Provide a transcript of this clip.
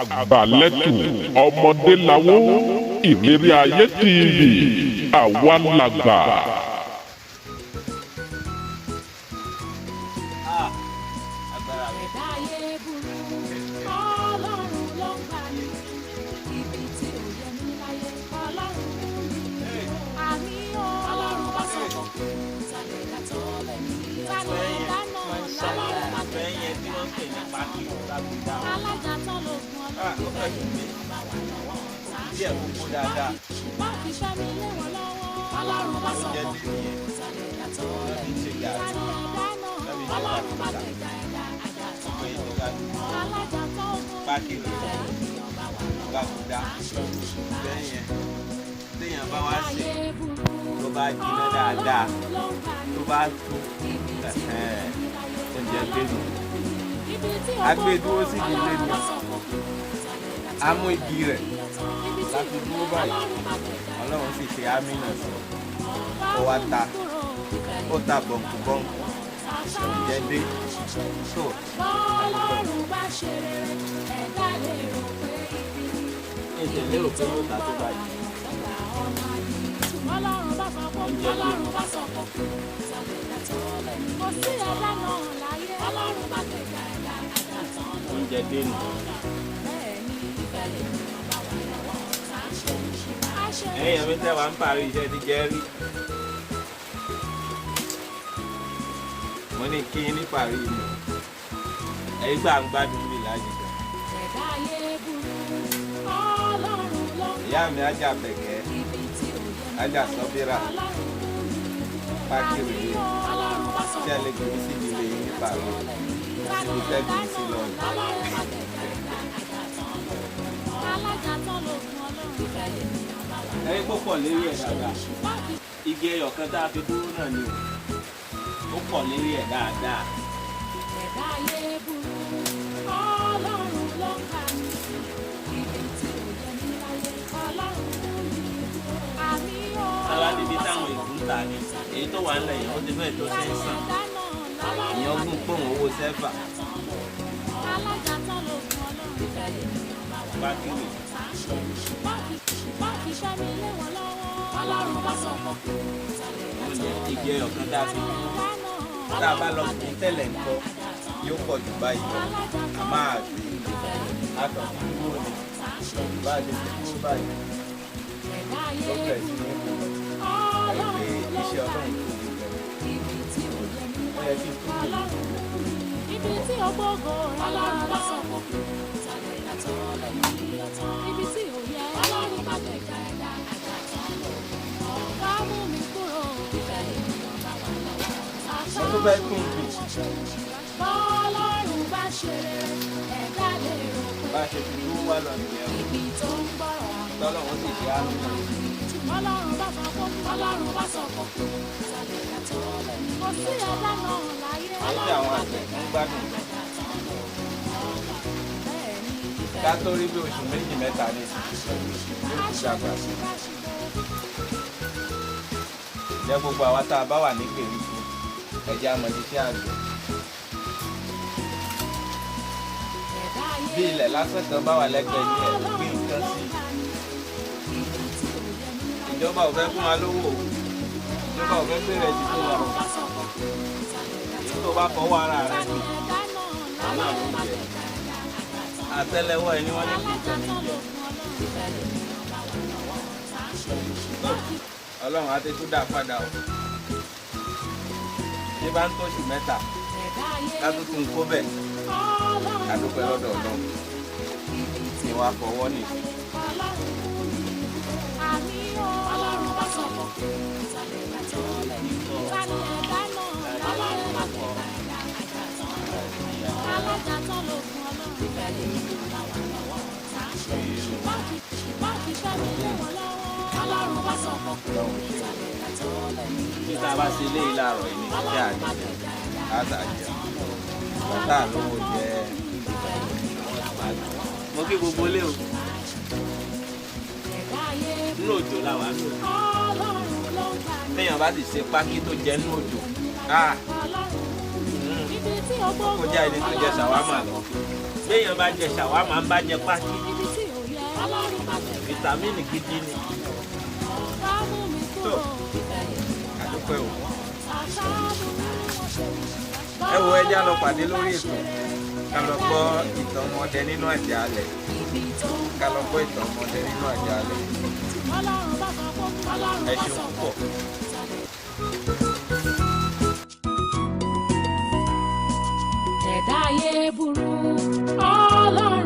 Àgbàlẹ́tù ọmọdé lawó Ìrírí Ayé TV, àwa làgbà. Ah, agbára mi. Ẹ̀dá ayé burú, Ọlọ́run ló ń gbà ní. Ibi tí ò yẹ mí láyé, Ọlọ́run mú mi. Àmì o, Ọlọ́run bá sọ fún mi. Tàlẹ̀ dá tó lè ní. Tàlẹ̀ dá náà lọ́lọ́run bá tẹ̀. Bẹ́ẹ̀ yẹn tí wọ́n ń pè ní pákí lágbèdá. Alága tán lóògùn Ah, ọlọ́run ó fẹ́ dùn mí. bá wà lọ́wọ́. Díẹ̀ kókó dáadáa. Má fi ṣẹ́ mi lé wọn lọ́wọ́. Ọlọ́run bá sọ Oúnjẹ fún dé mi. nìyẹn. Tàlẹ̀ dá tó lè Wọ́n fi ní. ṣe gàrí. Tàlẹ̀ dá náà Wọ́n fi ṣe Ọlọ́run bá pàkúta. gbèjà ẹ̀dá àjà tán Pé lóògùn. ìjọba Alága tán ogun Pákí ìfẹ́ ènìyàn bá wà lọ́wọ́. gbàgùdá. Bẹ́ẹ̀ yẹn téèyàn bá wá sè tó bá jiná dáadáa tó bá tú, oúnjẹ dénú. A gbé dúró sí ìdílé ni. A mú igi rẹ̀ la fi dúró báyìí. Ọlọ́run sì ṣe ámínà sí i. Ó wá ta, ó ta bọ̀ǹkù bọ̀ǹkù. Oúnjẹ dé. Tó Bọ́lọ́run bá ṣe rere, ẹ̀dá lè rò pé ibi ni. ẹ̀jẹ̀ lérò pé yóò ta tó báyìí. Ọlọ́run bá sọ pé Ọlọ́run bá sọ pé kò sí ẹ̀dá náà láyé. Ọlọ́run bá gbèjà ẹ̀dá àjà tán lọ. Oúnjẹ dénú. Bẹ́ẹ̀ ni ìfẹ́ lè ní ọba wà lọ́wọ́. Tá a ṣe a ṣe. Ẹ̀yin mi tẹ́ wà ń parí iṣẹ́ ti jẹ́ rí. Mo ní kí n ní parí ni o. Ẹ̀yin gbà ń gbádùn mi láàyè gan. Ẹ̀dá ayé burú, Ọlọ́run ló ń Ìyá mi ajá bẹ̀kẹ́, ibi tí ò yẹ ní ajá sọ́bírà, Ọlọ́run mú mi. pákí òye. Ọlọ́run bá sọ Tí ẹ lè gbé sí ìdílé yín ní parí. Síbi tẹ́ gbé sí lọ́nà. Ọlọ́run bá gbèjà ẹ̀dá àjà tán lọ. Alájà tán lóògùn Ọlọ́run ìfẹ́ lè ní ọba wà Ẹ̀yin kó pọ̀ lérí ẹ̀ dáadáa. Igi ẹyọ kan tá a fi dúró náà ni o. Ó pọ̀ lérí ẹ̀ dáadáa. Ẹ̀dá ayé burú, Ọlọ́run ló ń gbà mí. Ibi tí ò yẹ mí láyé, Ọlọ́run mú mi. Àmì o. Sára níbi táwọn ìlú ń ta ni. Èyí tó wà ńlẹ̀ yẹn ó ti fẹ́ẹ̀ tó ṣe ń sàn. Ìyẹn ogún pòun owó sẹ́fà. Alájà tán lóògùn Ọlọ́run ìfẹ́ lè ní ọba wà Pákí rè. Má fi ṣẹ́ mi lé wọn lọ́wọ́. Ọlọ́run bá sọ fún mi. Oúnjẹ igi ẹyọ kan tá a fi dúró. Tá a bá lọ kún tẹ́lẹ̀ ńkọ́, yóò pọ̀ jù báyìí lọ. A máa gbé a kàn fi dúró ni. Bá a ṣe fi dúró báyìí, ló bẹ̀rẹ̀ sí ní kú lọ. Ẹ pé iṣẹ́ Ọlọ́run tóbi gan. Ó yẹ kí n tún lè Ibi tí ó gbógo Ọlọ́run bá sọ fún mi. Ibi tí ò yẹ Ọlọ́run bá gbèjà ẹ̀dá àjà tán lò. Wá mú mi kúrò. Ìfẹ́ ènìyàn bá wà lọ́wọ́. Mo tún fẹ́ tún gbìn. Bọ́lọ́run bá ṣe rere, ẹ̀dá lè rò pé Bá a ṣe fi dúró wá lọ nìyẹn o. ibi tó ń gbọ́rọ̀ àwọn Tọ́lọ́run sì ṣe àmì náà. Ọlọ́run bá sọ fún Ọlọ́run bá sọ fún ìsàlẹ̀ ìyá tó lè ní. Kò sí ẹ̀dá náà láyé. Ẹ̀yin tí àwọn àgbẹ̀ ń gbádùn gan. Ká tó rí bí oṣù méjì mẹ́ta ní yóò ti dàgbà sí. Ǹjẹ́ gbogbo àwa tá a bá wà ní gbèríko, ẹ jẹ́ á mọ iṣẹ́ àgbẹ̀. Bí ilẹ̀ lásán kan bá wà lẹ́gbẹ̀ẹ́ ní ẹ̀ gbé nǹkan sí i. Ìjọba ò fẹ́ fún wa lówó o. Ìjọba ò fẹ́ gbé rẹ̀ sí fún wa o. Èyí tó bá fọwọ́ ara rẹ̀ gbìn, àwọn náà ló ń jẹ. Àtẹ́lẹwọ́ ẹni wọ́n ní kì í tẹ̀ ní jẹ. Tó, Ọlọ́run á ti tún dà padà o. Bí bá ń tóṣù mẹ́ta, ká tó tún kó bẹ̀, ká dúpẹ́ lọ́dọ̀ Ọlọ́run. Tí wàá fọwọ́ nì. Ọlọ́run bá sọ fún ìsàlẹ̀ ìyá tó lè ní. Tani ẹ̀dá náà Ọlọ́run bá gbèjà ẹ̀dá àjà tán lò. Alájà tán lóògùn Ọlọ́run ìfẹ́ lè ní ọba wà lọ́wọ́. Tá a ṣe má fi ṣẹ́ mi lé wọn lọ́wọ́. Ọlọ́run bá sọ fún Ọlọ́run ṣe o. ìsàlẹ̀ ìyá tó lè ní. Bí tá a bá ṣe léyìí láàárọ̀ yìí ní kí á Ọlọ́run bá jẹ, gbèjà ẹ̀dá á tà jẹun. Bàtà lówó jẹ. Mo kí gbogbo ilé o. ẹ̀dá ayé Nínú òjò la wà nínú òjò. Ọlọ́run ló ń gbà ní. Téèyàn bá sì ṣe pákí tó jẹ nínú òjò. Ah! Ọlọ́run ibi tí ó gbógo Ó kọjá ẹni tó jẹ ṣàwámà lọ. Ọlọ́run bá sọ fún Béèyàn bá jẹ ṣàwámà ń bá jẹ pákí, fìtàmínì gidi ni. Tó, àdúpẹ́ o. Ẹ wo, ẹjá lọ pàdé lórí ètò, ká lọ gbọ́ ìtàn ọmọdé nínú àjàalẹ̀, ká lọ gbọ́ ìtàn ọmọdé nínú àjàalẹ̀. Ẹ ṣeun púpọ̀. Ẹ̀dá ayé burú, Ọlọ́run.